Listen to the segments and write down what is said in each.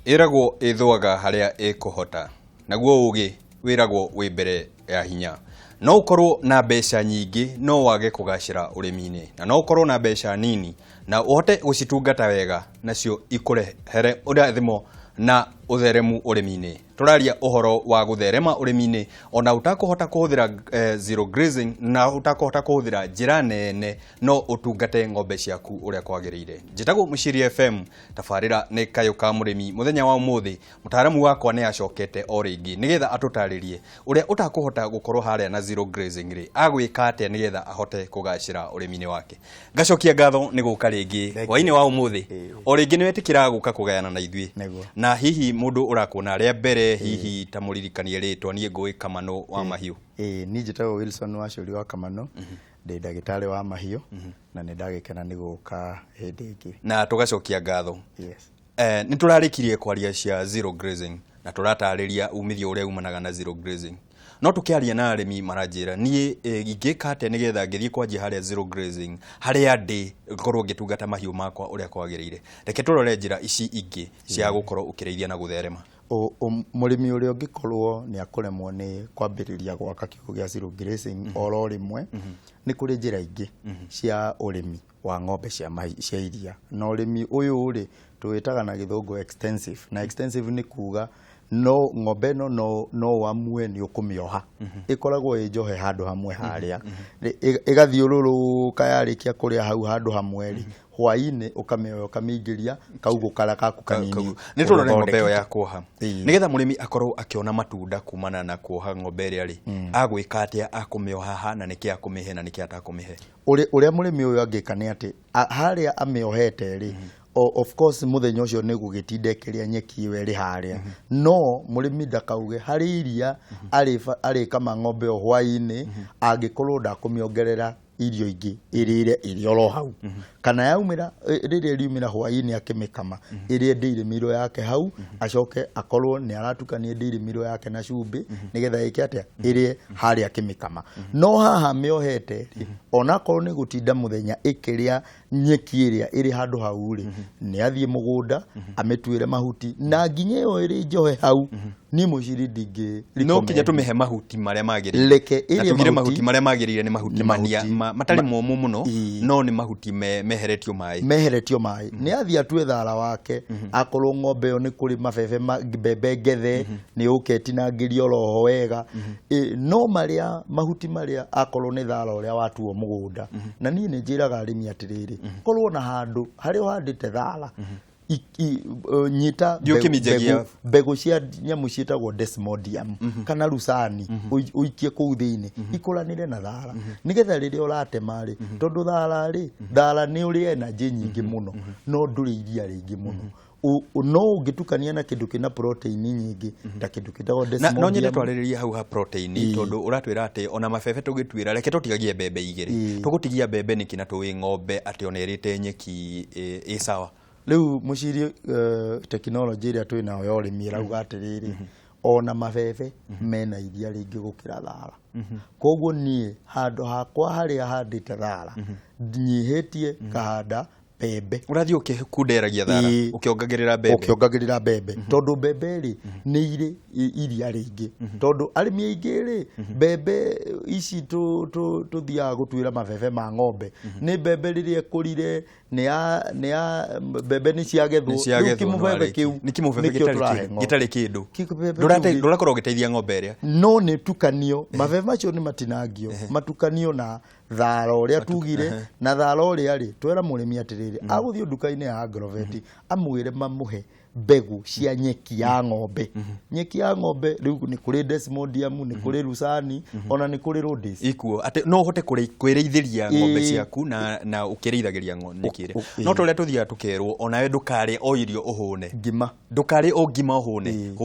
Ĩragwo ĩthũaga harĩa ĩkũhota, naguo ũgĩ wĩragwo wĩ mbere ya hinya. No ũkorwo na mbeca nyingĩ no wage kũgacĩra ũrĩmi-inĩ, na no ũkorwo na mbeca nini na ũhote gũcitungata wega nacio ikũrehere ũrathimo na ũtheremu ũrĩmi-inĩ. Tũraria ũhoro wa gũtherema ũrĩmi-inĩ ona ũtakũhota kũhũthĩra zero grazing na ũtakũhota kũhũthĩra njĩra nene no ũtungate ng'ombe ciaku ũrĩa kwagĩrĩire. Njĩtagwo Mũciiri FM. Tabarĩra nĩ Kayũ ka Mũrĩmi. Mũthenya wa ũmũthĩ mũtaaramu wakwa nĩ acokete o rĩngĩ nĩgetha atũtarĩrie ũrĩa ũtakũhota gũkorwo harĩa na zero grazing rĩ agwĩka atĩa nĩgetha ahote kũgacĩra ũrĩmi-inĩ wake. Ngacokia ngatho nĩ gũka rĩngĩ hwainĩ wa ũmũthĩ. O rĩngĩ nĩ wetĩkĩra gũka kũgayana na ithuĩ. Na hihi mũndũ ũrakuona rĩa mbere hihi ta mũririkanie rĩtwa, niĩ ngũĩ Kamanũ wa Mahiũ. Ĩĩ, niĩ njĩtagwo Wilson Wacũri wa Kamanũ, ndĩ ndagĩtarĩ wa mahiũ. Na nĩ ndagĩkena nĩ gũka hĩndĩ ĩngĩ. Na tũgacokia ngatho. Yes. Nĩ tũrarĩkirie kwaria cia zero grazing na tũratarĩria umithio ũrĩa umanaga na zero grazing. No tũkĩaria na arĩmi maranjĩra niĩ ingĩka atĩa nĩgetha ngĩthiĩ kwanjia harĩa zero grazing harĩa ndĩ ngorwo ngĩtungata mahiũ makwa ũrĩa kwagĩrĩire. Reke tũrore njĩra ici ingĩ cia gũkorwo ũkĩrĩithia na gũtherema. Mũrĩmi ũrĩa ũngĩkorwo nĩ akũremwo nĩ kwambĩrĩria gwaka kiugũ gĩa zero grazing oro rĩmwe, nĩ kũrĩ njĩra ingĩ cia ũrĩmi wa ng'ombe cia iria. Na ũrĩmi ũyũ rĩ, tũwĩtaga na gĩthũngũ extensive. Na extensive nĩ kuga no ng'ombe ĩno no ũamue nĩ ũkũmĩoha. Ĩkoragwo ĩ njohe handũ hamwe harĩa. Ĩgathiũrũrũka yarĩkia kũrĩa hau handũ hamwe rĩ, hwainĩ ũkamĩoya ũkamĩingĩria kaugũ karĩa gaku kanini. Nĩ tũrore ng'ombe ĩyo ya kuoha. Nĩgetha mũrĩmi akorwo akĩona matunda kumana na kuoha ng'ombe ĩrĩa rĩ, agwĩka atĩa akũmĩoha ha na nĩkĩ akũmĩhe na nĩkĩ atakũmĩhe? Ũrĩa mũrĩmi ũyũ angĩka nĩ atĩ harĩa amĩohete rĩ, of course mũthenya ũcio nĩ gũgĩtinda ĩkĩrĩa nyeki ĩyo ĩrĩ harĩa. No mũrĩmi ndakauge harĩ iria arĩkama ng'ombe ĩyo hwainĩ, angĩkorwo ndakũmĩongerera irio ingĩ ĩrĩre ĩrĩ oro hau. Kana yaumĩra, rĩrĩa ĩriumĩra hwainĩ akĩmĩkama, ĩrĩe dairy meal yake hau, acoke akorwo nĩ aratukania dairy meal yake na cumbĩ, nĩgetha ĩke atĩa? Ĩrĩe harĩa akĩmĩkama. No haha mĩohete rĩ, onakorwo nĩ gũtinda mũthenya ĩkĩrĩa nyeki ĩrĩa ĩrĩ handũ hau rĩ, nĩ athiĩ mũgũnda, amĩtuĩre mahuti, na nginya ĩyo ĩrĩ njohe hau, niĩ mũciri ndingĩ No nginya tũmĩhe mahuti marĩa magĩrĩire. Reke Na ĩrĩe tugire mahuti. mahuti marĩa magĩrĩire nĩ mahuti Nĩ mahuti. matarĩ momũ mũno, no nĩ mahuti meheretio maĩ. Meheretio maĩ. Nĩ athiĩ atue thara wake, akorwo ng'ombe ĩyo nĩ kũrĩ mabebe mbembe ngethe, nĩ yũke ĩtinangĩrie oroho wega. No marĩa mahuti marĩa akorwo nĩ thara ũrĩa watuo mũgũnda. Na niĩ nĩ njĩraga arĩmi atĩrĩrĩ, korwo na handũ harĩa ũhandĩte thara, nyita Thiĩ ũkĩminjagia. mbegũ cia nyamũ ciĩtagwo desmodium kana lucani, ũikie kũu thĩinĩ, ikũranĩre na thara, nĩgetha rĩrĩa ũratema rĩ, tondũ thara rĩ, thara nĩ ũrĩ energy nyingĩ mũno, no ndũrĩ iria rĩingĩ mũno. No ũngĩtukania na kĩndũ kĩna protein nyingĩ ta kĩndũ kĩtagwo Na no nyende desmodium. twarĩrĩrie hau ha protein, tondũ ũratwĩra atĩ ona mabebe tũgĩtuĩra, reke tũtigagie mbembe igĩrĩ. Tũgũtigia mbembe nĩkĩ na tũĩ ng'ombe atĩ ona ĩrĩte nyeki ĩ sawa? Rĩu mũciri, tekinoronjĩ ĩrĩa twĩ nayo ya ũrĩmi ĩrauga atĩrĩrĩ, ona mabebe mena iria rĩingĩ gũkĩra thara. Koguo niĩ handũ hakwa harĩa handĩte thara, nyihĩtie ngahanda mbembe. Ũrathiĩ ũkĩkunderagia thara, ũkĩongagĩrĩra mbembe. Ũkĩongagĩrĩra mbembe. Tondũ mbembe rĩ, nĩ irĩ iria rĩingĩ. Tondũ arĩmi aingĩ rĩ, mbembe ici tũthiaga gũtuĩra mabebe ma ng'ombe. Nĩ mbembe rĩrĩa ĩkũrire, mbembe nĩ ciagethwo. Nĩ ciagethwo, Rĩu kĩmũbebe nĩ kĩu Nĩ kĩmũbebe nĩkĩo tũrahe ng'ombe. gĩtarĩ kĩndũ. Kĩmũbebe kĩu Ndũrakorwo ũgĩteithia ng'ombe ĩrĩa. No nĩ tukanio, mabebe macio nĩ matinangio, matukanio na thara ũrĩa tugire, na thara ũrĩa rĩ, twera mũrĩmi atĩrĩrĩ, agũthiĩ nduka-inĩ ya Agrovet, amwĩre mamũhe mbegũ cia nyeki ya ng'ombe. Nyeki ya ng'ombe rĩu nĩ kũrĩ desmodium, nĩ kũrĩ lucani, ona nĩ kũrĩ rhodes. Ikuo atĩ no ũhote kwĩrĩithĩria ng'ombe ciaku na ũkĩrĩithagĩria nyeki ĩrĩa. No tũrĩa tũthiaga tũkerwo onawe ndũkarĩe o irio ũhũne. Ngima. Ndũkarĩe o ngima ũhũne.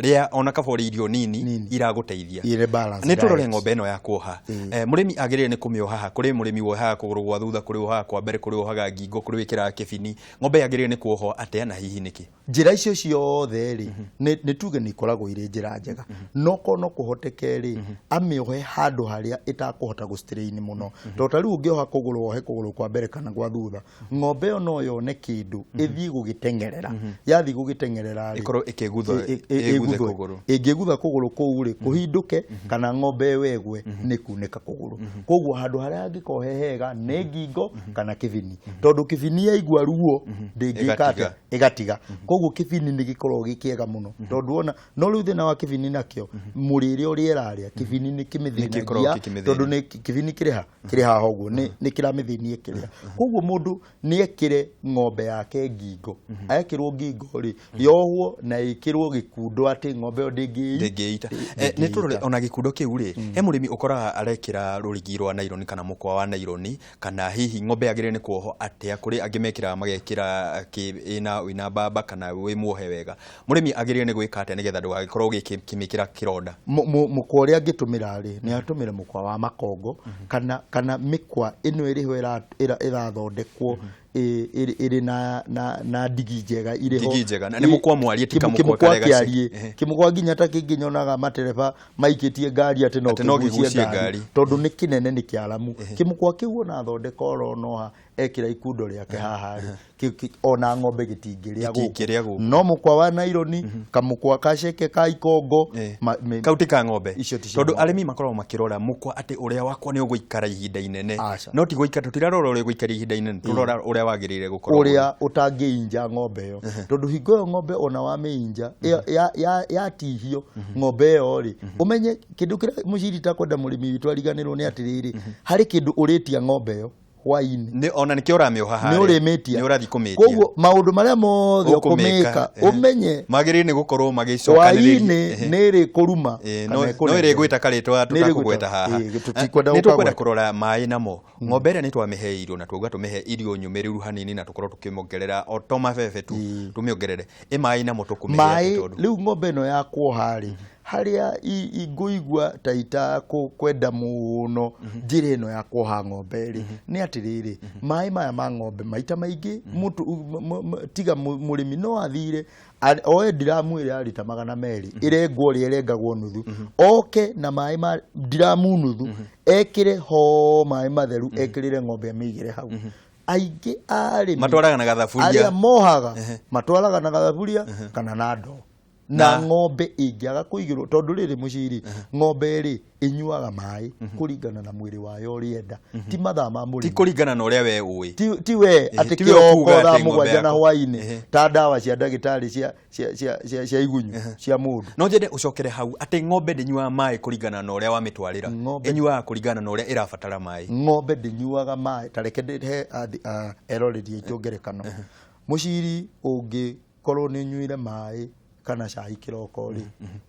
Rĩa ona kaba ũrĩe irio nini Nini. iragũteithia. Irĩ balance Nĩ tũrore diet. ng'ombe ĩno ya kuoha. Mũrĩmi agĩrĩire nĩ kũmĩoha Kũmĩoha ha? Kũrĩ mũrĩmi wohaga kũgũrũ gwa thutha, kũrĩ wohaga kwa mbere, kũrĩ wohaga ngingo, kũrĩ wĩkĩraga kĩbini. Ng'ombe yagĩrĩire nĩ kuohwo atĩa na hihi nĩkĩ? Njĩra icio ciothe rĩ, nĩ tuge nĩ ikoragwo irĩ njĩra njega, no korwo no kũhoteke rĩ, amĩohe handũ harĩa ĩtakũhota gũ strain mũno, tondũ ta rĩu ũngĩoha kũgũrũ, wohe kũgũrũ kwa mbere kana gwa thutha, ng'ombe ĩyo no yone kĩndũ ĩthiĩ gũgĩteng'erera. Yathiĩ gũgĩteng'erera rĩ, ĩkorwo ĩkĩgutha, ĩguthe ĩguthwe. Kũgũrũ. Ĩngĩgutha kũgũrũ kũu rĩ, kũhindũke kana ng'ombe ĩyo ĩgwe, nĩ kunĩka kũgũrũ. Koguo handũ harĩa hangĩkorwo he hega nĩ ngingo kana kĩbini, tondũ kĩbini yaigua ruo ndĩngĩka Ĩgatiga. atĩa, ĩgatiga. Koguo kĩbini nĩ gĩkoragwo gĩ kĩega mũno, tondũ ona no rĩu thĩna wa kĩbini nakĩo, mũrĩre ũrĩa ĩrarĩa, kĩbini nĩ Nĩgĩkoragwo kĩmĩthĩnagia, gĩkĩmĩthĩnia. tondũ nĩ kĩbini kĩrĩ ha, kĩrĩ haha ũguo, nĩ kĩramĩthĩnia ĩkĩrĩa. Koguo mũndũ nĩ ekĩre ng'ombe yake ngingo. Ekĩrwo ngingo rĩ, yohwo na ĩkĩrwo gĩkundo atĩ ng'ombe ĩyo ndĩngĩ ndĩngĩita. Nĩ tũrore ona gĩkundo kĩu rĩ, he mũrĩmi ũkoraga arekĩra rũrigi rwa naironi kana mũkwa wa naironi, kana hihi ng'ombe yagĩrĩire nĩ kuohwo atĩa? Kũrĩ angĩ mekĩraga magekĩra wĩna mbamba kana wĩ muohe wega. Mũrĩmi agĩrĩire nĩ gwĩka atĩa nĩgetha ndũgagĩkorwo ũgĩkĩmĩkĩra kĩronda? Mũkwa ũrĩa angĩtũmĩra rĩ, nĩ atũmĩre mũkwa wa makongo kana mĩkwa ĩno ĩrĩho ĩrathondekwo ĩrĩ na ndigi njega irĩ ho. Ndigi njega. Na nĩ mũkwa mwarie, ti kamũkwa Kĩmũkwa karĩa kĩarie, kĩmũkwa nginya ta kĩngĩ nyonaga matereba maikĩtie ngari atĩ no Atĩ no kĩgucie kĩgucie ngari, ngari. tondũ nĩ kĩnene, nĩ kĩaramu. Kĩmũkwa kĩu ona thondeka oro noha ekĩra ikundo rĩake haha rĩ, ona ng'ombe gĩtingĩrĩa Gĩtingĩrĩa gũkũ. Gũkũ. No mũkwa wa naironi, kamũkwa kaceke ka ikongo, Kau ti ka ng'ombe. Icio ti cia Tondũ ng'ombe. arĩmi makoragwo makĩrora mũkwa atĩ ũrĩa wakwa nĩ ũgũikara ihinda inene. Aca. No ti gũikara, tũtirarora ũrĩa ũgũikara ihinda inene, tũrora ũrĩa wagĩrĩire gũkorwo. Ũrĩa ũtangĩinja ng'ombe ĩyo, tondũ hingo ĩyo ng'ombe ona wamĩinja yatihio ng'ombe ĩyo rĩ, ũmenye kĩndũ kĩrĩa mũciri takwenda mũrĩmi witũ ariganĩrwo nĩ atĩrĩrĩ, harĩ kĩndũ ũrĩtia ng'ombe ĩyo hwainĩ. Nĩ ona nĩkĩo ũramĩoha Nĩ harĩa. ũrĩmĩtia. Nĩ ũrathiĩ kũmĩtia. Koguo maũndũ marĩa mothe Ũkũmĩka, ũkũmĩka, ũmenye magĩrĩire nĩ gũkorwo magĩcokanĩrĩria. Hwainĩ nĩ ĩrĩ kũruma Ĩĩ, kana no ĩkũnengere. ĩrĩgwĩta karĩtwa Nĩ ĩrĩgwĩta- tũtakũgweta haha. Ĩĩ, tũtikwenda Nĩ tũkwenda gũkagweta. kũrora maĩ namo. Ng'ombe ĩrĩa nĩ twamĩhe irio na twauga tũmĩhe irio nyũmĩrĩru hanini na tũkorwo tũkĩmongerera o to mabebe tu, tũmĩongerere ĩ maĩ namo tũkũmĩhe atĩa? Maĩ Tondũ rĩu ng'ombe ĩno ya kuoha rĩ, harĩa ingũigua ta itakwenda mũno njĩra ĩno ya kuoha ng'ombe rĩ, nĩ atĩrĩrĩ, maĩ maya ma ng'ombe maita maingĩ mũtu tiga mũrĩmi no athire oe ndiramu ĩrĩa ya rita 200 ĩrengwo ũrĩa ĩrengagwo nuthu, oke na maĩ ma ndiramu nuthu, ekĩre ho maĩ matheru, ekĩrĩre ng'ombe, amĩigĩre hau. Aingĩ a arĩmi Matwaraga na gathaburia. Arĩa mohaga matwaraga na gathaburia kana na ndoo na ng'ombe ĩngĩaga kũigĩrwo, tondũ rĩrĩ mũciri, ng'ombe rĩ ĩnyuaga maĩ kũringana na mwĩrĩ wayo ũrĩa enda, ti mathaa ma Ti mũrĩmi. kũringana na ũrĩa we ũĩ. Ti we atĩ Ti we ũkuga kĩroko thaa atĩ ng'ombe 7 na yaku. hwainĩ, ta ndawa cia ndagĩtarĩ cia igunyũ cia mũndũ. No njende ũcokere hau atĩ ng'ombe ndĩnyuaga maĩ kũringana na ũrĩa wamĩtwarĩra. Ĩnyuaga kũringana na ũrĩa ĩrabatara maĩ. Ng'ombe ndĩnyuaga maĩ. Ta reke ndĩhe eroreri aitũ ngerekano. Mũciri, ũngĩkorwo nĩ ũnyuire maĩ kana cai kĩroko rĩ,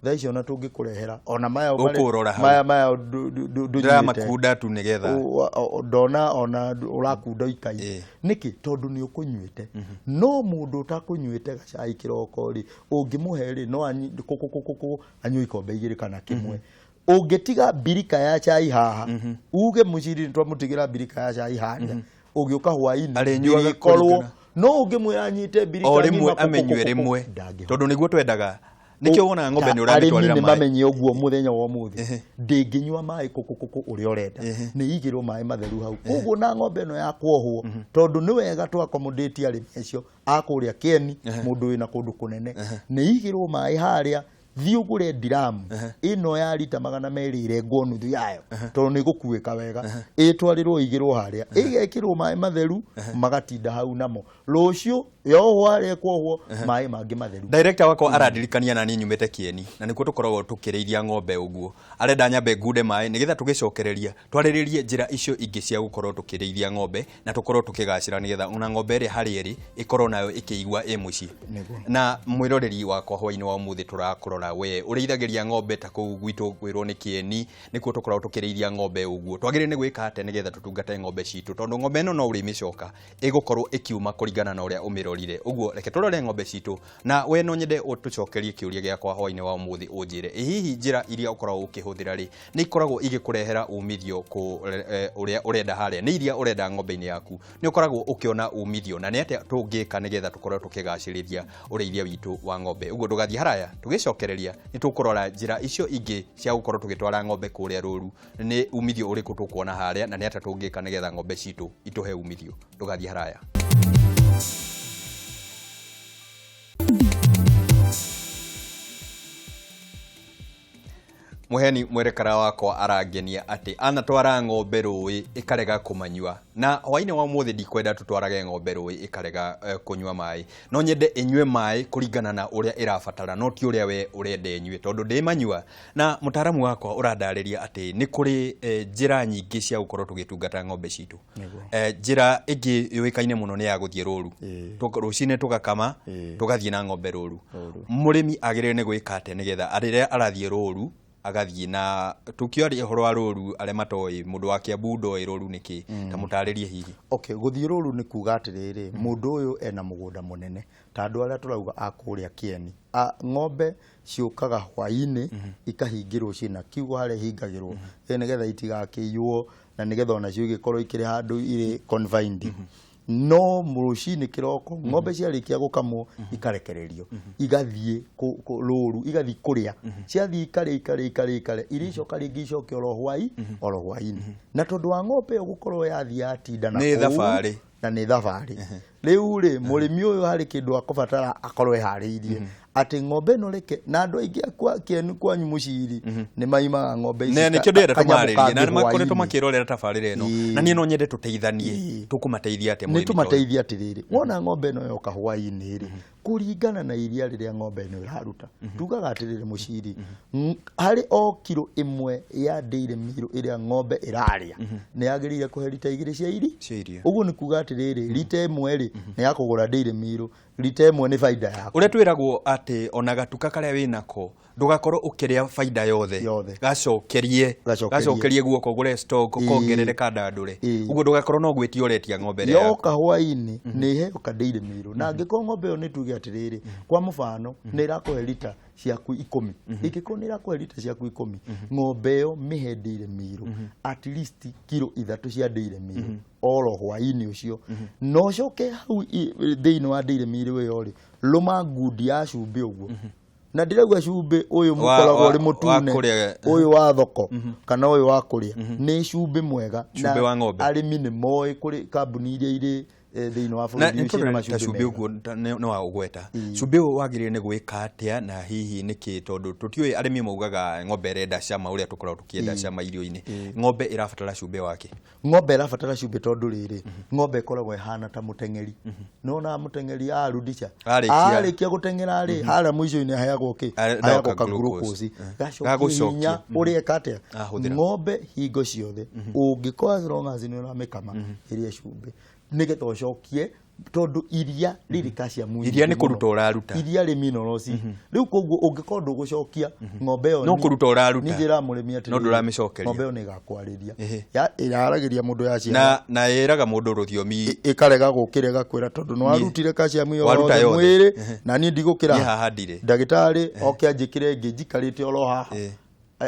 thaa icio ona tũngĩkũrehera ona maya Ũkũrora hau. Maya ndũnyuĩte. Ndĩramakunda tu nĩgetha Ndona ona ũrakunda ikai. Nĩkĩ? Tondũ nĩ ũkũnyuĩte. No mũndũ ũtakũnyuĩte gacai kĩroko rĩ, ũngĩmũhe rĩ, no kũ anyue ikombe igĩrĩ kana kĩmwe. Ũngĩtiga mbirika ya cai haha, uge mũciri nĩ twamũtigĩra mbirika ya cai harĩa, ũgĩũka hwainĩ Arĩnyuaga ndĩrĩkorwo kũringana. No ũngĩmwĩra anyite mbirika O rĩmwe ng'ima kũ- amenyue kũ- kũ- rĩmwe, ndangĩhota. Tondũ nĩguo twendaga, nĩkĩo wonaga ng'ombe nĩ Arĩmi ũramĩtwarĩra nĩ maĩ. mamenye ũguo mũthenya wa ũmũthĩ ndĩngĩnyua maĩ kũkũkũkũ ũrĩa ũrenda, nĩ igĩrwo maĩ matheru hau. Koguo na ng'ombe ĩno ya kuohwo, tondũ nĩ wega tũ accommodate arĩmi acio a kũrĩa kĩeni, mũndũ wĩna kũndũ kũnene, nĩ igĩrwo maĩ harĩa. Thiĩ ũgũre ndiramu ĩno ya rita 200 ĩrengwo nuthu yayo, tondũ nĩ ĩgũkuĩka wega, ĩtwarĩrwo ĩigĩrwo harĩa, ĩgekĩrwo maĩ matheru, magatinda hau namo. Rũciũ yohwo harĩa ĩkuohwo, maĩ mangĩ matheru. Director wakwa arandirikania na niĩ nyumĩte Kĩeni na nĩkuo tũkoragwo tũkĩrĩithia ng'ombe ũguo. Arenda nyambe ngunde maĩ nĩgetha tũgĩcokereria twarĩrĩrie njĩra icio ingĩ cia gũkorwo tũkĩrĩithia ng'ombe na tũkorwo tũkĩgacĩra, nĩgetha ona ng'ombe ĩrĩa harĩa ĩrĩ ĩkorwo nayo ĩkĩigua ĩ mũciĩ. Nĩguo. Na mwĩroreri wakwa, hwainĩ wa ũmũthĩ tũrakũrora we ũrĩithagĩria ng'ombe ta kũu gwitũ kwĩrwo nĩ Kĩeni, nĩkuo tũkoragwo tũkĩrĩithia ng'ombe ũguo. Twagĩrĩire nĩ gwĩka atĩa nĩgetha tũtungate ng'ombe citũ? Tondũ ng'ombe ĩno no ũrĩmĩcoka ĩgũkorwo ĩkiuma kũringana na ũrĩa ũmĩrorete. Tũrorire ũguo, reke tũrore ng'ombe citũ, na we no nyende ũtũcokerie kĩũria gĩakwa hwainĩ wa ũmũthĩ, ũnjĩre ĩ hihi njĩra iria ũkoragwo ũkĩhũthĩra rĩ, nĩ ikoragwo igĩkũrehera umithio ũrĩa ũrenda harĩa, nĩ iria ũrenda ng'ombe-inĩ yaku, nĩ ũkoragwo ũkĩona umithio, na nĩ atĩa tũngĩka nĩgetha tũkorwo tũkĩgacĩrithia ũrĩithia witũ wa ng'ombe. Ũguo ndũgathiĩ haraya, tũgĩcokereria nĩ tũkũrora njĩra icio ingĩ cia gũkorwo tũgĩtwara ng'ombe kũrĩa rũru, nĩ umithio ũrĩkũ tũkuona harĩa, na nĩ atĩa tũngĩka nĩgetha ng'ombe citũ itũhe umithio. Ndũgathiĩ haraya. Mũheani mwerekera wakwa arangenia atĩ anatwara ng'ombe rũĩ ĩkarega kũmanyua, na hwainĩ wa ũmũthĩ ndikwenda tũtwarage ng'ombe rũĩ ĩkarega kũnyua maĩ. No nyende ĩnyue maĩ kũringana na ũrĩa ĩrabatara, no ti ũrĩa we ũrenda ĩnyue, tondũ ndĩmanyua. Na mũtaaramu wakwa ũrandarĩria atĩ nĩ kũrĩ njĩra nyingĩ cia gũkorwo tũgĩtungata ng'ombe citũ. Njĩra ĩngĩ yũĩkaine mũno nĩ ya gũthiĩ rũru. Rũcinĩ tũgakama, tũgathiĩ na ng'ombe rũru. Mũrĩmi agĩrĩire nĩ gwĩka atĩa nĩgetha rĩrĩa arathiĩ rũru agathiĩ na, tũkĩaria ũhoro wa rũru, arĩa matoĩ, mũndũ wa Kiambu ndoĩ rũru nĩ kĩ, ta mũtarĩrie hihi. Okay, gũthiĩ rũru nĩ kuga atĩrĩrĩ, mũndũ ũyũ ena mũgũnda mũnene, ta andũ arĩa tũrauga a kũrĩa Kĩeni. Ng'ombe ciũkaga hwainĩ ikahingĩrwo ciĩna kiugo harĩa ihingagĩrwo, nĩgetha itigakĩiywo, na nĩgetha onacio igĩkorwo ikĩrĩ handũ irĩ confined. No rũcinĩ kĩroko ng'ombe ciarĩkia gũkamwo ikarekererio igathiĩ rũru, igathiĩ kũrĩa, ciathiĩ ikarĩa ikarĩa ikarĩa ikarĩa, iricoka rĩngĩ icoke oro hwai oro hwainĩ. Na tondũ wa ng'ombe ĩyo gũkorwo yathiĩ yatinda na Nĩ kũu, thabarĩ. Na nĩ thabarĩ. Rĩu rĩ, mũrĩmi ũyũ harĩ kĩndũ akũbatara akorwo eharĩirie atĩ ng'ombe ĩno reke, na andũ aingĩ akwa Kĩeni kwanyu mũciri nĩ maimaga ng'ombe ici Ne nĩkĩo ndĩrenda kanyamũ tũmarĩrie, na kangĩ nĩ makoretwo hwaĩ-inĩ. makĩrorera tabarĩra ĩno, na niĩ no nyende tũteithanie. Tũkũmateithia atĩa Nĩ mũrĩmi ta ũyũ? Tũmateithia atĩrĩrĩ, wona ng'ombe ĩno yoka hwaĩ-inĩ rĩ, kũringana na iria rĩrĩa ng'ombe ĩno ĩraruta, tugaga atĩrĩrĩ mũciri, harĩ o kiro ĩmwe ya dairy meal ĩrĩa ng'ombe ĩrarĩa, nĩ yagĩrĩire kũhe rita 2 cia iri. Cia iria. Ũguo nĩ kuga atĩrĩrĩ, rita 1 rĩ, nĩ ya kũgũra dairy meal, rita 1 nĩ baida yaku. Ũrĩa twĩragwo atĩ ona gatuka karĩa wĩnako ndũgakorwo ũkĩrĩa baida yothe, Yothe. Gacokerie. Gacokerie. Gacokerie guoko ũgũre stock, kongerere kandandũre. Ũguo ndũgakorwo no gwĩtia ũretia ng'ombe ĩrĩa yaku. Yoka hwainĩ nĩ iheo ka dairy meal, na angĩkorwo ng'ombe ĩyo nĩ tuge atĩrĩrĩ, kwa mũbano nĩ ĩrakũhe rita ciaku 10, ingĩkorwo nĩ ĩrakũhe rita ciaku 10, ng'ombe ĩyo mĩhe dairy meal at least kiro 3 cia dairy meal oro hwainĩ ũcio, na ũcoke hau thĩinĩ wa dairy meal ĩyo rĩ, rũma ngundi ya cumbĩ ũguo. Na ndĩrauga cumbĩ ũyũ mũkoragwo ũrĩ wa mũtune, kũrĩa. Ũyũ wa thoko kana ũyũ wa kũrĩa, nĩ cumbĩ mwega. Cumbĩ Na wa ng'ombe. Arĩmi nĩ moĩ kũrĩ kambuni iria irĩ thĩinĩ wa Na bũrũri nĩ ũyũ ciĩna tũrore ta macumbĩ cumbĩ mega. ũguo nĩ wa ũgweta cumbĩ ũyũ wagĩrĩire nĩ gwĩka atĩa, na hihi nĩkĩ? Tondũ tũtiũĩ, arĩmi maugaga ng'ombe ĩrenda cama, ũrĩa tũkoragwo tũkĩenda cama irio-inĩ. Ng'ombe ĩrabatara cumbĩ wake? Ng'ombe ĩrabatara cumbĩ tondũ rĩrĩ, ng'ombe ĩkoragwo ĩhana ta mũteng'eri. Nĩwona mũteng'eri arudisha, Arĩkia. Arĩkia gũteng'era rĩ, harĩa mũico-inĩ aheagwo kĩ? Aheagwo Aheagwo ka glucose. ka glucose. Gacokia Gagũcokia. hinya ũrĩa ĩka atĩa? Ahũthĩra. Ng'ombe hingo ciothe ũngĩkorwo as long as nĩ ũramĩkama, ĩrĩe cumbĩ nĩgetha ũcokie, tondũ iria rĩrĩ calcium nyingĩ Iria nĩ mũno. kũruta ũraruta. Iria rĩ minerals. Rĩu koguo ũngĩkorwo ndũgũcokia ng'ombe ĩyo No kũruta ũraruta. Niĩ njĩraga mũrĩmi atĩrĩrĩ, No ndũramĩcokeria. Ng'ombe ĩyo nĩ ĩgakwarĩria. Ĩraragĩria mũndũ yaciara. Na ĩraga mũndũ rũthiomi. Ĩkarega gũkĩra ĩgakwĩra tondũ nĩ warutire calcium Waruta yothe yothe. mwĩrĩ na niĩ ndigũkĩra. Niĩ haha ndirĩ. Ndagĩtarĩ oke anjĩkĩre ĩngĩ njikarĩte oro haha.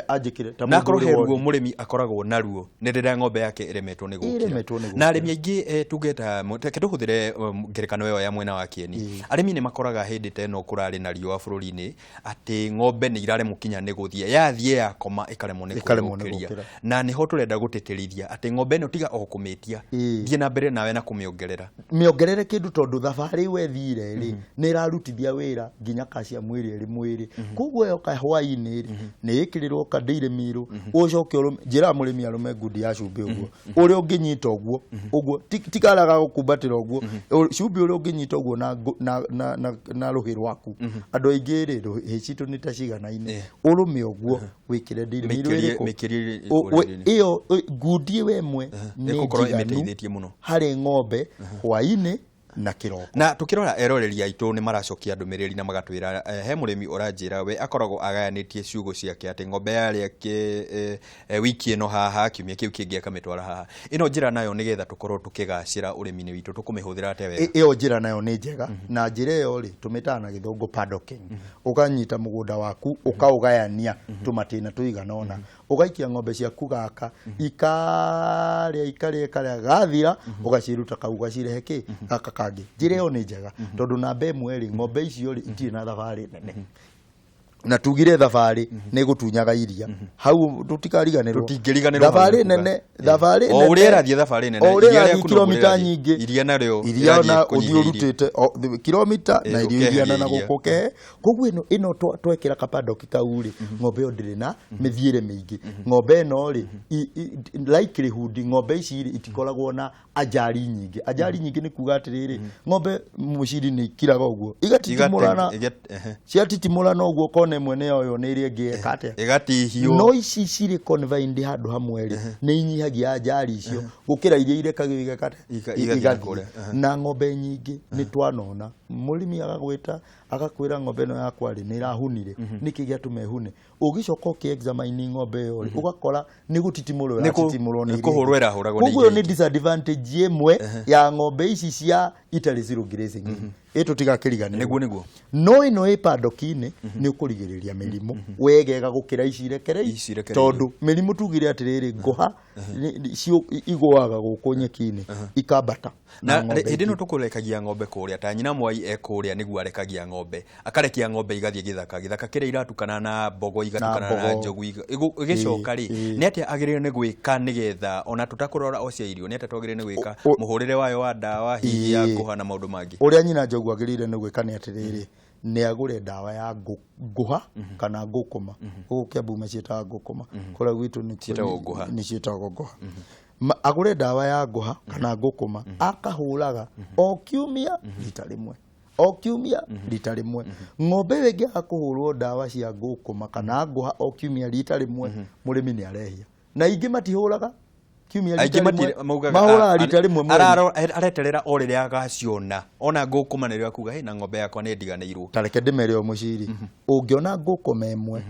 Anjĩkĩre ta Na mũndũ akorwo ũrĩ he ruo wodi. mũrĩmi akoragwo naruo nĩ rĩrĩa ng'ombe yake ĩremetwo nĩ gũkĩra. Ĩremetwo nĩ Na gũkĩra. arĩmi aingĩ, tuge ta reke tũhũthĩre ngerekano ĩyo ya mwena wa Kĩeni. Arĩmi nĩ makoraga hĩndĩ ta ĩno kũrarĩ na riũa bũrũri-inĩ atĩ ng'ombe nĩ iraremwo kinya nĩ gũthiĩ, yathiĩ yakoma ĩkaremwo nĩ Ĩkaremwo nĩ kwĩyũkĩria. gũkĩra. Na nĩho tũrenda gũtĩtĩrithia atĩ ng'ombe ĩno tiga o kũmĩtia, thiĩ na mbere nawe na kũmĩongerera. Mĩongerere kĩndũ tondũ thabarĩ ĩyo ĩthire rĩ, nĩ ĩrarutithia wĩra nginya calcium ĩrĩa ĩrĩ mwĩrĩ. Koguo yoka hwainĩ rĩ, nĩ ĩkĩrĩrwo ka dairy meal, ũcoke ũrũme, njĩraga mũrĩmi arũme ngundi ya cumbĩ ũguo ũrĩa ũngĩnyita ũguo ũguo, ti kara ga gũkumbatĩra ũguo, cumbĩ ũrĩa ũngĩnyita ũguo na rũhĩ rwaku. Andũ aingĩ rĩ, rũhĩ citũ nĩ ta ciganaine, ũrũme ũguo wĩkĩre dairy meal ĩrĩkũ? Mĩkĩrie ũrĩrĩ-inĩ. Ĩyo ngundi ĩyo ĩmwe nĩ Ĩgũkorwo njiganu ĩmĩteithĩtie mũno. harĩ ng'ombe hwainĩ. Na kĩroko. Na tukirora eroreri aitũ nĩ maracokia ndũmĩrĩri na magatwĩra, he mũrĩmi ũranjĩra we akoragwo agayanĩtie ciugũ ciake atĩ ng'ombe yarĩa wiki ĩno haha, kiumia kĩu kĩngĩ akamĩtwara haha. Ĩno njĩra nayo nĩgetha tũkorwo tũkĩgacĩra ũrĩmi-inĩ witũ, tũkũmĩhũthĩra atĩa wega? Ĩyo njĩra nayo nĩ njega, na njĩra ĩyo rĩ, tũmĩtaga na Gĩthũngũ paddocking. Ũkanyita mũgũnda waku, ũkaũgayania tũmatĩna tũigana ũna, ũgaikia ng'ombe ciaku gaka, ikarĩa ikarĩa ikarĩa, gathira ũgaciruta kau, ũgacirehe kĩ gaka kangĩ. Njĩra ĩyo nĩ njega tondũ namba ĩmwe rĩ, ng'ombe icio rĩ, itirĩ na thabarĩ nene, na tugire thabarĩ nĩ gũtunyaga iria hau, tũtikariganĩrwo. Tũtingĩriganĩrwo hau thabarĩ nĩ kuga. nene, thabarĩ O nene. Ũrĩa ĩrathiĩ thabarĩ nene, O ũrĩa iria ĩrathiĩ rĩaku noguo kilomita rĩrathiĩ. nyingĩ, Iria narĩo iria rĩrathiĩ ona ũthiĩ kũnyihia iria. ũrutĩte kilomita na irio ũkeheria iria na iria. gũkũ ũkehe. Koguo ĩno twekĩra kapaddock kau rĩ, ng'ombe ĩyo ndĩrĩ na mĩthiĩre mĩingĩ. Ng'ombe ĩno rĩ, likelihood ng'ombe ici rĩ, itikoragwo na ajali nyingĩ. Ajali nyingĩ nĩ kuga atĩrĩrĩ, ng'ombe mũciri nĩ ikiraga ũguo, igatitimũrana. Ciatitimũrana ũguo, kona ĩmwe nĩ yoywo nĩ ĩrĩa ĩngĩ, eka atĩa? Ĩgatihio. No ici cirĩ confined handũ hamwe rĩ, nĩ inyihagia ajali icio gũkĩra iria irekagio igeka atĩa? Igathiĩ Igathiĩ. kũrĩa. Na ng'ombe nyingĩ nĩ twanona mũrĩmi agagwĩta, agakwĩra, "Ng'ombe ĩno yakwa rĩ, nĩ ĩrahunire. Nĩkĩ gĩatũma ĩhune?" Ũgĩcoka ũkĩ-examine ng'ombe ĩyo rĩ, ũgakora nĩ gũtitimũrwo ĩratitimũrwo nĩ Nĩ iria kũhũrwo ingĩ. ĩrahũragwo nĩ Koguo ĩyo iria nĩ disadvantage ĩmwe ya ng'ombe ici cia itarĩ zero grazing ĩ, tũtigakĩriganĩrwo. Nĩguo. No ĩno ĩ paddock-inĩ nĩ ũkũrigĩrĩria mĩrimũ wegega gũkĩra ici irekereirio. Ici irekereirio. Tondũ mĩrimũ tugire atĩrĩrĩ, ngũha igũaga gũkũ nyeki-inĩ ikambata na ng'ombe hĩndĩ ĩno ingĩ. Tũkũrekagia ng'ombe kũrĩa, ta nyina Mwai e kũrĩa nĩguo arekagia ng'ombe, akarekia ng'ombe igathiĩ gĩthaka, gĩthaka kĩrĩa iratukana na mbogo, igatukana na mbogo. Njogu ĩgĩcoka rĩ, nĩ atĩa agĩrĩire nĩ gwĩka nĩgetha ona tũtakũrora o cia irio, nĩ atĩa twagĩrĩire nĩ gwĩka mũhũrĩre wayo wa ndawa hihi ya ngũha na maũndũ mangĩ? Ũrĩa nyina Njogu agĩrĩire nĩ gwĩka nĩ atĩrĩrĩ, nĩ agũre ndawa ya ngũha kana ngũkũma. Gũkũ Kĩambu maciĩtaga ngũkũma, kũrĩa gwitũ Ciĩtagwo ngũha. Nĩ ciĩtagwo ngũha. Agũre ndawa ya ngũha kana ngũkũma, akahũraga o kiumia rita rĩmwe, o kiumia rita rĩmwe. Ng'ombe ĩyo ĩngĩaga kũhũrwo ndawa cia ngũkũma kana ngũha o kiumia rita rĩmwe, mũrĩmi nĩ arehia. Na ingĩ matihũraga kiumia rita Aingĩ rĩmwe, maugaga mahũraga rita rĩmwe mweri. Areterera o rĩrĩa agaciona ona ngũkũma nĩrĩo akuga, "Hey, na ng'ombe yakwa nĩ ndiganĩirwo." Ta reke ndĩmere o mũciri, ũngĩona ngũkũma ĩmwe,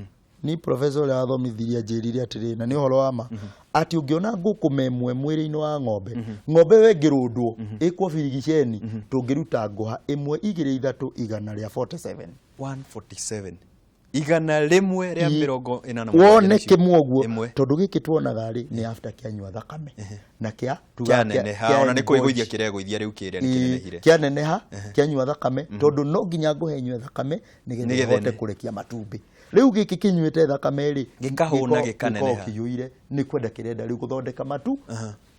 ni professor ũrĩa wathomithirie anjĩrire atĩrĩ, na nĩ ũhoro wa ma, atĩ ũngĩona ngũkũma ĩmwe mwĩrĩ-inĩ wa ng'ombe, ng'ombe ĩyo ĩngĩrũndwo ĩkwo birigiceni, tũngĩruta ngũha ĩmwe, igĩrĩ, ithatũ, 147. 147, 147 wone nĩcio. Kĩmwe ũguo. Ĩmwe. Tondũ gĩkĩ tuonaga rĩ, nĩ after kĩanyua thakame na kĩa tugaga kĩaneneha ona nĩ kĩa kũigũithia kĩregũithia rĩu, kĩrĩa nĩ kĩnenehire. Kĩaneneha, kĩanyua thakame, tondũ no nginya ngũhe inyue thakame nĩgetha Nĩgetha ĩhote kũrekia matumbĩ. Rĩu gĩkĩ kĩnyuĩte thakame rĩ, Gĩkahũna, gĩkaneneha. Gĩkoragwo kĩiyũire, nĩ kwenda kĩrenda rĩu gũthondeka matu.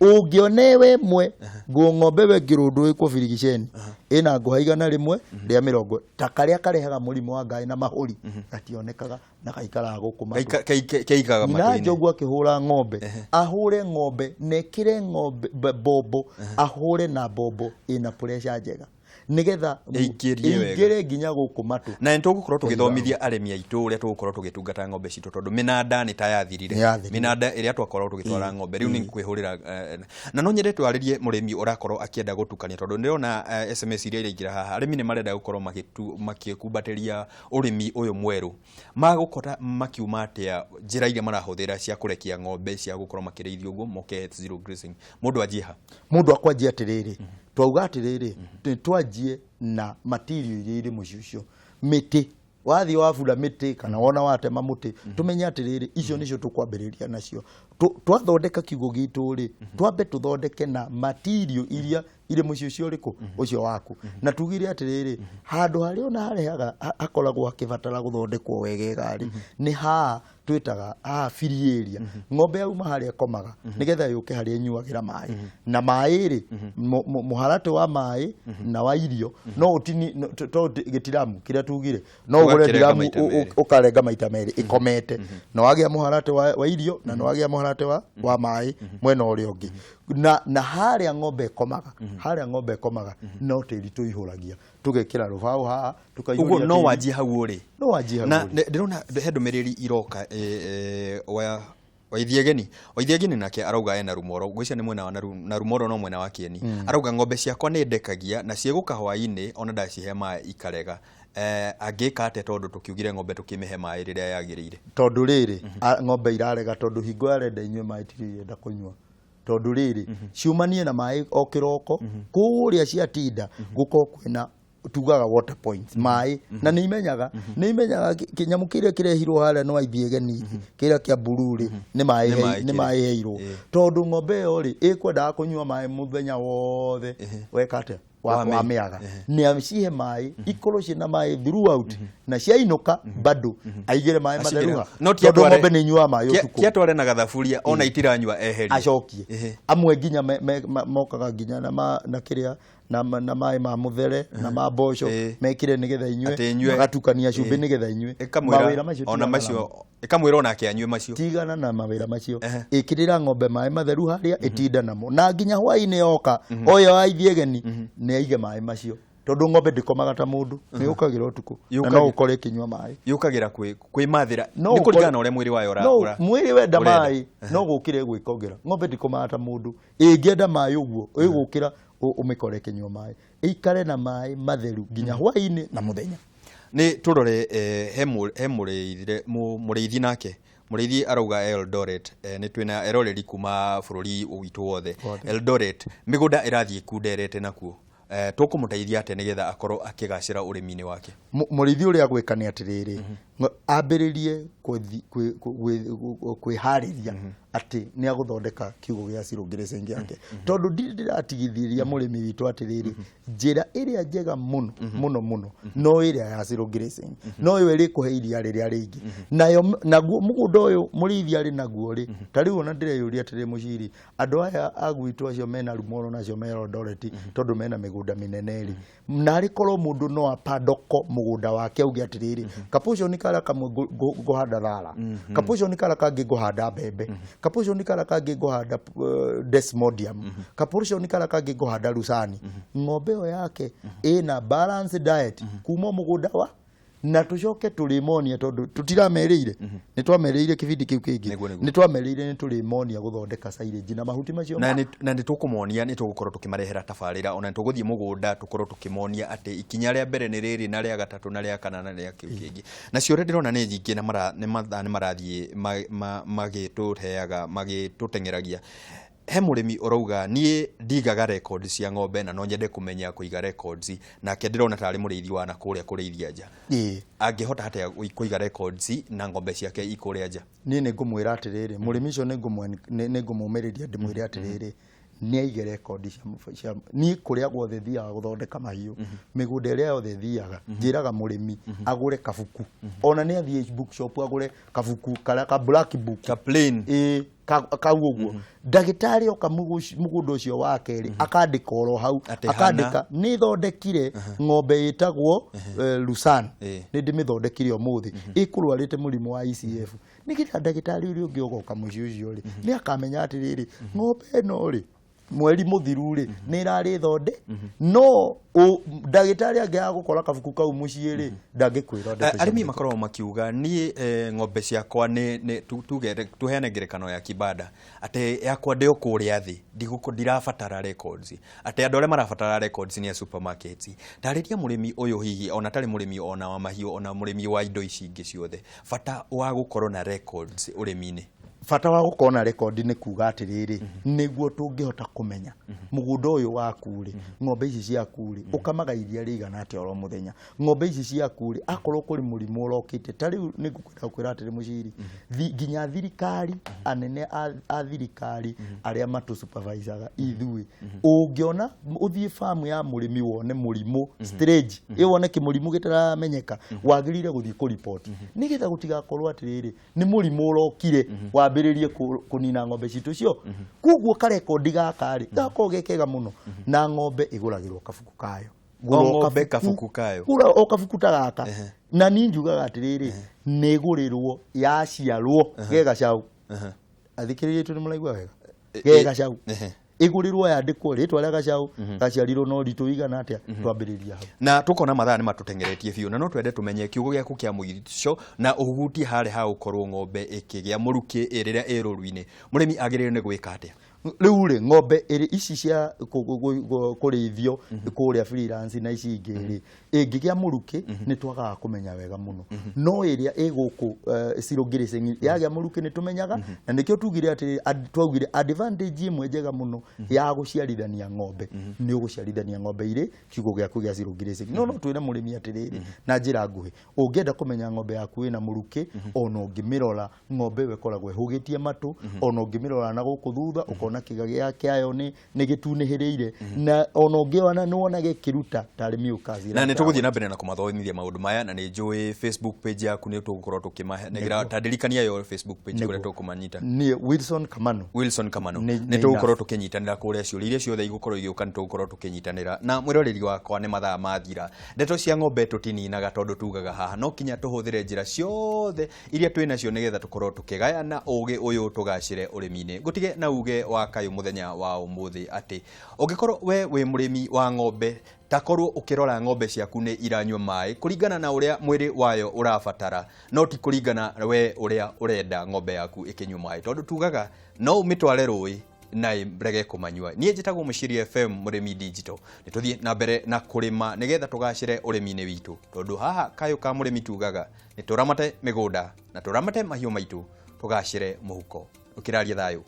Ũngĩona ĩwe ĩmwe ngũ ng'ombe ĩwe ĩngĩrũndwo ĩkwo birigiceni ĩna ngũha 120, ta karĩa karehaga mũrimũ wa ngaĩ na mahũri, gationekaga na gaikaraga gũkũ matũ. Keikaga Nyina matũ-inĩ. Njogu akĩhũra ng'ombe, ahũre ng'ombe na ĩkĩre ng'ombe mbombo, ahũre na mbombo ĩna pressure njega nĩgetha Ĩingĩrie wega. ĩingĩre nginya gũkũ matũ. Na nĩ tũgũkorwo tũgĩthomithia arĩmi aitũ ũrĩa tũgũkorwo tũgĩtungata ng'ombe citũ, tondũ mĩnanda nĩ ta yathirire. Nĩ yathirire. Mĩnanda ĩrĩa twakoragwo tũgĩtwara ng'ombe rĩu nĩ kwĩhũrĩra, na no nyende twarĩrie mũrĩmi ũrakorwo akĩenda gũtukania, tondũ ndĩrona SMS iria iraingĩra haha, arĩmi nĩ marenda gũkorwo makĩkumbatĩria ũrĩmi ũyũ mwerũ. Magũkora makiuma atĩa njĩra iria marahũthĩra cia kũrekia ng'ombe cia gũkorwo makĩrĩithio ũguo moke zero grazing? Mũndũ anjie ha? Mũndũ akwanjia atĩrĩrĩ, twauga atĩrĩrĩ, nĩ twanjie na material iria irĩ mũciĩ ũcio. Mĩtĩ, wathiĩ wabura mĩtĩ kana wona watema mũtĩ, tũmenye atĩrĩrĩ, icio nĩcio tũkwambĩrĩria nacio. Twathondeka kiugũ gitũ rĩ, twambe tũthondeke na material iria irĩ mũciĩ ũcio ũrĩkũ ũcio waku. Na tugire atĩrĩrĩ, handũ harĩa ona harehaga hakoragwo hakĩbatara gũthondekwo wegega rĩ, nĩ haha twĩtaga haha free area. Ng'ombe yauma harĩa ĩkomaga nĩgetha yũke harĩa ĩnyuagĩra maĩ, na maĩ rĩ, mũharatĩ wa maĩ na wa irio no ũtini to gĩtiramu kĩrĩa tugire, no ũgũre Ũgakĩrenga ndiramu maita merĩ. Ũkarenga maita merĩ ĩkomete, na wagĩa mũharatĩ wa irio na nĩ wagĩa mũharatĩ wa maĩ mwena ũrĩa ũngĩ. Na harĩa ng'ombe ĩkomaga, harĩa ng'ombe ĩkomaga no tĩri tũihũragia, tũgekĩra rũbaũ haha, tũkaihũria Ũguo no tĩri. Wanjie hau ũrĩ. No wanjie hau Na ũrĩ. ndĩrona he ndũmĩrĩri iroka, wa Waithiegeni, Waithiegeni nake arauga ena Rumoro, ngwĩciria nĩ mwena wa Narumoro no mwena wa Kieni. Arauga ng'ombe ciakwa nĩ ndekagia na ciĩgũka hwaĩ-inĩ ona ndacihe maĩ ikarega. Angĩka atĩa tondũ tũkiugire ng'ombe tũkĩmĩhe maĩ rĩrĩa yagĩrĩire? Tondũ rĩrĩ, ng'ombe irarega tondũ hingo yarenda inyue maĩ tirĩ irenda kũnyua, tondũ rĩrĩ, ciumanie na maĩ o kĩroko kũrĩa ciatinda gũkorwo kwĩna tugaga water points maĩ, na nĩ imenyaga, nĩ imenyaga kĩnyamũ kĩrĩa kĩrehirwo harĩa no aithiegeni kĩrĩa kĩa mburu rĩ, nĩ maĩ. Nĩ maĩ. Nĩ kĩrĩ. Maĩ heirwo, tondũ ng'ombe ĩyo rĩ, ĩkwendaga kũnyua maĩ mũthenya wothe. Weka atĩa? Wamĩaga nĩ acihe maĩ, ikorwo ciĩna maĩ throughout, na ciainũka bado aigĩre maĩ matheru ha No ti tondũ atware ng'ombe nĩ inyuaga maĩ ũtukũ. Ti atware na gathaburia ona itiranyua eherie. Acokie. Amwe nginya mokaga nginya na na kĩrĩa na maĩ ma mũthere na ma mboco, mekĩre nĩgetha inyue. Atĩ inyue. Magatukania cumbĩ nĩgetha inyue. Ĩkamwĩra mawĩra macio ona tigana macio namo. Ĩkamwĩra onake anyue macio. Tigana na mawĩra macio. Ĩkĩrĩra ng'ombe maĩ matheru harĩa ĩtinda namo, na nginya hwaĩ-inĩ yoka oyo aithiegeni nĩ aige maĩ macio, tondũ ng'ombe ndĩkomaga ta mũndũ, nĩ yũkagĩra ũtukũ na no ũkore ĩkĩnyua maĩ. Yũkagĩra kwĩmathĩra. No nĩ kũringana ũkore na ũrĩa mwĩrĩ wayo no mwĩrĩ wenda ũrenda. Maĩ no gũkĩra ĩgwĩkongera. Ng'ombe ndĩkomaga ta mũndũ, ĩngĩenda maĩ ũguo ĩgũkĩra ũmĩkore ĩkĩnyua maĩ, ĩikare na maĩ matheru nginya hwaĩ-inĩ na mũthenya. Nĩ tũrore he mũrĩithi nake mũrĩithi arauga Eldoret, nĩ twĩna eroreri kuma bũrũri witũ wothe. Wothe. Eldoret mĩgũnda ĩrathiĩ kunderete nakuo, tũkũmũteithia atĩa nĩgetha akorwo akĩgacĩra ũrĩmi-inĩ wake? Mũrĩithi ũrĩa gwĩka nĩ atĩrĩrĩ, ambĩrĩrie kwĩharĩria atĩ nĩ agũthondeka kiugũ gĩa zero grazing yake, tondũ ndirĩ ndĩratigithĩria mũrĩmi witũ atĩrĩrĩ, njĩra ĩrĩa njega mũno mũno mũno no ĩrĩa ya zero grazing, no ĩyo ĩrĩkũhe iria rĩrĩa rĩingĩ nayo. Naguo mũgũnda ũyũ mũrĩithi arĩ naguo rĩ, ta rĩu ona ndĩreyũria atĩrĩ, mũciri, andũ aya a gwitũ acio mena Rumoro na acio me Eldoret, tondũ mena mĩgũnda mĩnene rĩ, narĩ korwo mũndũ no apandoko mũgũnda wake auge atĩrĩrĩ, kapotion karĩa kamwe ngũhanda thara, kapotion karĩa kangĩ ngũhanda mbembe, kapotion karĩa kangĩ ngũhanda desmodium, kapotion karĩa kangĩ ngũhanda lucani, ng'ombe ĩyo yake ĩna balanced diet kuma mũgũnda wa na tũcoke tũrĩmonia, tondũ tũtiramerĩire, nĩ twamerĩire kĩbindi kĩu kĩngĩ. Nĩguo, nĩguo. Nĩ twamerĩire nĩ tũrĩmonia gũthondeka silage na mahuti macio. Na nĩ tũkũmonia, nĩ tũgũkorwo tũkĩmarehera tabarĩra, ona nĩ tũgũthiĩ mũgũnda tũkorwo tũkĩmonia atĩ ikinya rĩa mbere nĩ rĩrĩ na rĩa gatatũ na rĩa kana na rĩa kĩu kĩngĩ. Na ciũria ndĩrona nĩ nyingĩ na nĩ mathaa nĩ marathiĩ magĩtũheaga magĩtũteng'eragia. He mũrĩmi ũrauga niĩ ndigaga records cia ng'ombe na no nyende kũmenya kũiga records, nake ndĩrona tarĩ mũrĩithi wa na kũrĩa kũrĩithia nja. Angĩhota atĩa kũiga records na ng'ombe ciake ikũrĩa nja? Niĩ nĩ ngũmwĩra atĩrĩrĩ, mũrĩmi ũcio nĩ ngũmũmĩrĩria ndĩmwĩre atĩrĩrĩ, nĩ aige rekondi cia niĩ kũrĩa guothe thiaga gũthondeka mahiũ, mĩgũnda ĩrĩa yothe thiaga, njĩraga mũrĩmi agũre kabuku, ona nĩ athiĩ bookshop agũre kabuku karĩa ka black book. Ka plain. Ĩĩ, kau ũguo ndagĩtarĩ oka mũgũnda ũcio wa kerĩ akandĩka oro hau. Atĩ hana. Akandĩka nĩ thondekire ng'ombe ĩtagwo Lusan, nĩ ndĩmĩthondekire ũmũthĩ, ĩkũrwarĩte mũrimũ wa ICF, nĩgetha ndagĩtarĩ ũrĩa ũngĩ ũgoka mũciĩ ũcio rĩ, nĩ akamenya atĩrĩrĩ, ng'ombe ĩno rĩ, mweri mũthiru rĩ, nĩ ĩrarĩ thonde. No ndagĩtarĩ angĩaga gũkora kabuku kau mũciĩ rĩ, ndangĩkwĩra ndeto cia Arĩmi mũthemba. Makoragwo makiuga niĩ ng'ombe ciakwa nĩ tuge tuheane ngerekano ya kibanda atĩ yakwa ndĩ o kũrĩa thĩ, ndirabatara records, atĩ andũ arĩa marabatara records nĩ a supermarkets. Tarĩria mũrĩmi ũyũ, hihi ona tarĩ mũrĩmi ona wa mahiũ ona mũrĩmi wa indo ici ingĩ ciothe, bata wa gũkorwo na records ũrĩmi-inĩ. Bata wa gũkorwo na rekondi nĩ kuga atĩrĩrĩ, nĩguo tũngĩhota kũmenya mũgũnda ũyũ waku rĩ, ng'ombe ici ciaku rĩ, ũkamaga iria rĩigana atĩa oro mũthenya, ng'ombe ici ciaku rĩ, akorwo kũrĩ mũrimũ ũrokĩte. Ta rĩu nĩ ngũkwenda gũkwĩra atĩrĩ mũciri, nginya thirikari, anene a thirikari arĩa matũ supervisaga ithuĩ, ũngĩona ũthiĩ famu ya mũrĩmi wone mũrimũ strange, ĩ wone kĩmũrimũ gĩtaramenyeka, wagĩrĩire gũthiĩ kũripoti nĩgetha gũtigakorwo atĩrĩrĩ nĩ mũrimũ ũrokire wambĩrĩrie kũnina ng'ombe citũ cio. Koguo karekondi gaka rĩ, gakorwo ge kega mũno, na ng'ombe ĩgũragĩrwo kabuku kayo. O ng'ombe kabuku kayo. Gũra o kabuku ta gaka, na niĩ njugaga atĩrĩrĩ, nĩ ĩgũrĩrwo yaciarwo ge gacaũ. Athikĩrĩria itũ nĩ mũraigua wega, ge gacaũ. Ĩgũrĩrwo yandĩkwo rĩtwa rĩa gacaũ, gaciarirwo na ũritũ ũigana atĩa, twambĩrĩria hau. Na tukona mathaa nĩ matũtengeretie biũ, na no twende tũmenye kiugo gĩaku kĩa mũico na ũhutie harĩa ha gũkorwo ng'ombe ĩkĩgĩa mũrukĩ rĩrĩa ĩ rũru-inĩ, mũrĩmi agĩrĩirwo nĩ gwĩka atĩa? Rĩu rĩ, ng'ombe ĩrĩ ici cia kũrĩithio kũrĩa freelance na ici ingĩ rĩ, ĩngĩgĩa mũrukĩ nĩ twagaga kũmenya wega mũno, no ĩrĩa ĩ gũkũ zero grazing yagĩa mũrukĩ nĩ tũmenyaga, na nĩkĩo tugire atĩ twaugire advantage ĩmwe njega mũno ya gũciarithania ng'ombe nĩ ũgũciarithania ng'ombe irĩ kiugũ gĩaku gĩa zero grazing. No twĩre mũrĩmi atĩrĩrĩ, na njĩra nguhĩ, ũngĩenda kũmenya ng'ombe yaku ĩna mũrukĩ, ona ũngĩmĩrora ng'ombe ĩyo ĩkoragwo ĩhũgĩtie matũ, ona ũngĩmĩrora na gũkũ thutha ũkona kĩga kĩayo nĩ gĩtunĩhĩrĩire, na ona ũngĩona nĩ wonaga ĩkĩruta tarĩ mucus. Na nĩ tũgũthiĩ na mbere na kũmathomithia maũndũ maya, na nĩ njũĩ Facebook page yaku nĩ tũgũkorwo tũkĩmanengera, ta ndirikania yo Facebook page kũrĩa tũkũmanyita. Nĩ Wilson Kamano. Wilson Kamano. Nĩ tũgũkorwo tũkĩnyitanĩra kũrĩa, ciũria iria ciothe igũkorwo igĩũka nĩ tũgũkorwo tũkĩnyitanĩra. Na mwĩroreri wakwa, nĩ mathaa mathira, ndeto cia ng'ombe tũtininaga, tondũ tugaga haha no kinya tũhũthĩre njĩra ciothe iria twĩ nacio nĩgetha tũkorwo tũkĩgayana ũgĩ ũyũ tũgacĩre ũrĩmi-inĩ. Ngũtige na uge wa kayũ mũthenya wa ũmũthĩ atĩ ũngĩkorwo we wĩ mũrĩmi wa ng'ombe, takorwo ũkĩrora ng'ombe ciaku nĩ iranyua maĩ kũringana na ũrĩa mwĩrĩ wayo ũrabatara, no ti kũringana we ũrĩa ũrenda ng'ombe yaku ĩkĩnyua maĩ, tondũ tugaga no ũmĩtware rũĩ na ĩrege kũmanyua. Niĩ njĩtagwo Mũciria FM Mũrĩmi Digital. Nĩ tũthiĩ na mbere na kũrĩma nĩgetha tũgacĩre ũrĩmi-inĩ witũ, tondũ haha kayũ ka mũrĩmi tugaga nĩ tũramate mĩgũnda na tũramate mahiũ maitũ tũgacĩre mũhuko. Ũkĩraria thayũ.